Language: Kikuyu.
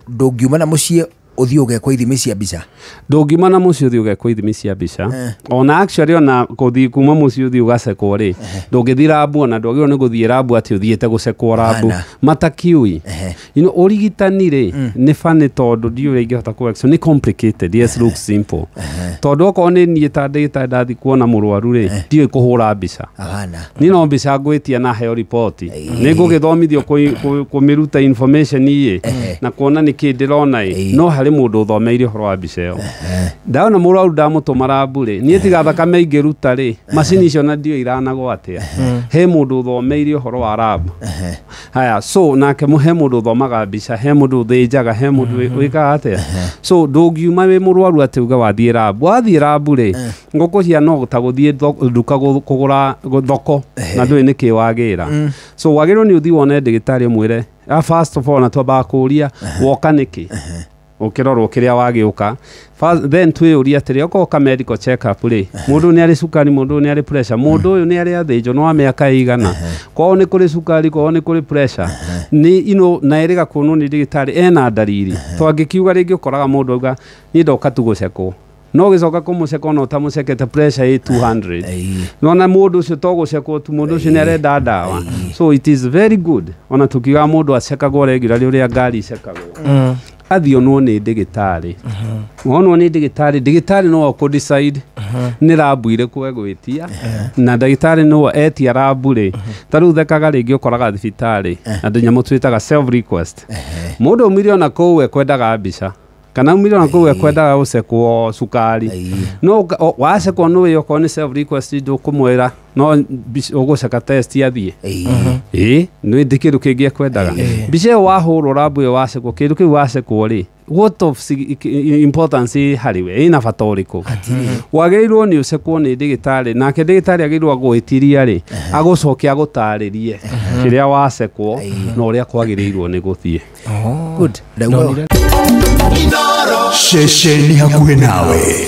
Ndũngiuma na mũciĩ ũthiĩ ũgekwo ithimi cia mbica? Ndũngiuma na mũciĩ ũthiĩ ũgekwo ithimi cia mbica. Ona actually, ona kũthiĩ kuma mũciĩ ũthiĩ ũgacekwo rĩ, ndũngĩthiĩ lab, ona ndwagĩrĩirwo nĩ gũthiĩ lab atĩ ũthiĩte gũcekwo lab. Hana. Matakiui ũrigitani rĩ nĩ funny, tondũ ndiũĩ ũrĩa ingĩhota kũ nĩ complicated. Yes, looks simple, tondũ okorwo nĩ niĩ ta ndagĩtarĩ ndathiĩ kuona mũrwaru rĩ, ndiũĩ kũhũra mbica. Hapana. Niĩ no mbica ngwĩtia na heo riboti, nĩ ngũgĩthomithio kũmĩruta information ĩ na kuona nĩ kĩ ndĩrona ĩ, no harĩ mũndũ ũthomeire ũhoro wa mbica ĩyo. Ndona mũrwaru ndamũtũma lab rĩ, niĩ tiga thakame ingĩruta rĩ, macini icio na ndiũĩ iranagwo atĩa. He mũndũ ũthomeire ũhoro wa lab. Haya, so nake he mũndũ ũthomaga mbica, he mũndũ ũthĩnjaga, he mũndũ wĩkaga atĩa. So ndũngiuma wĩ mũrwaru atĩ uge wathiĩ lab. Wathiĩ lab rĩ, ngũkũ cia no ta gũthiĩ nduka kũgũra thoko na ndũĩ nĩkĩ wagĩra. So wagĩrĩirwo nĩ ũthiĩ wone ndagĩtarĩ, ũmwĩre, first of all, na twambaga kũũria woka nĩkĩ, ũkĩrorwo kĩrĩa wagĩũka. Then twĩyũrie atĩrĩ, okorwo ka medical check up rĩ, mũndũ nĩ arĩ cukari, mũndũ nĩ arĩ pressure, mũndũ ũyũ nĩ arĩ athĩnjwo, nĩ wa mĩaka ĩigana, kwao nĩ kũrĩ cukari, kwao nĩ kũrĩ pressure, nĩ ino na ĩrĩga kuonwo nĩ ndagĩtarĩ ena ndariri. Twangĩkiuga rĩngĩ ũkoraga mũndũ auga, "Niĩ ndoka tu gũcekwo," no ũgĩcoka kũmũceka ona ũtamũcekete pressure ĩ 200. Nona mũndũ ũcio to gũcekwo tu, mũndũ ũcio nĩ arenda ndawa. So it is very good, ona tukiuga mũndũ acekagwo regularly ũrĩa ngari icekagwo, athiĩ onwo nĩ ndĩgĩtarĩ. Wonwo nĩ ndĩgĩtarĩ, ndĩgĩtarĩ no ũkũ decide nĩ lab irĩkũ egwĩtia, na ndagĩtarĩ no etia lab rĩ. Ta rĩu thekaga rĩngĩ ũkoraga thibitarĩ andũ nyamũ twĩtaga self request. Mũndũ aumire ona kũu ekwendaga mbica, kana umire ona kũu ekwendaga gũcekwo cukari. No wacekwo nĩ okorwo nĩ self request, ndũkũmwĩra no ũgũceka test athiĩ. Ĩĩ, nĩ ndĩ kĩndũ kĩngĩ ekwendaga. Mbica ĩyo wahũrwo, lab ĩyo wacekwo, kĩndũ kĩu wacekwo rĩ, what of importance ĩ harĩ we, ĩna bata ũrĩkũ? Wagĩrĩirwo nĩ ũcekwo nĩ ndĩgĩtarĩ, nake ndĩgĩtarĩ agĩrĩirwo agwĩtiria rĩ, agũcoke agũtarĩrie kĩrĩa wacekwo na ũrĩa kwagĩrĩirwo nĩ gũthiĩ. Good. Ndauga Ceceni hakuhĩ nawe.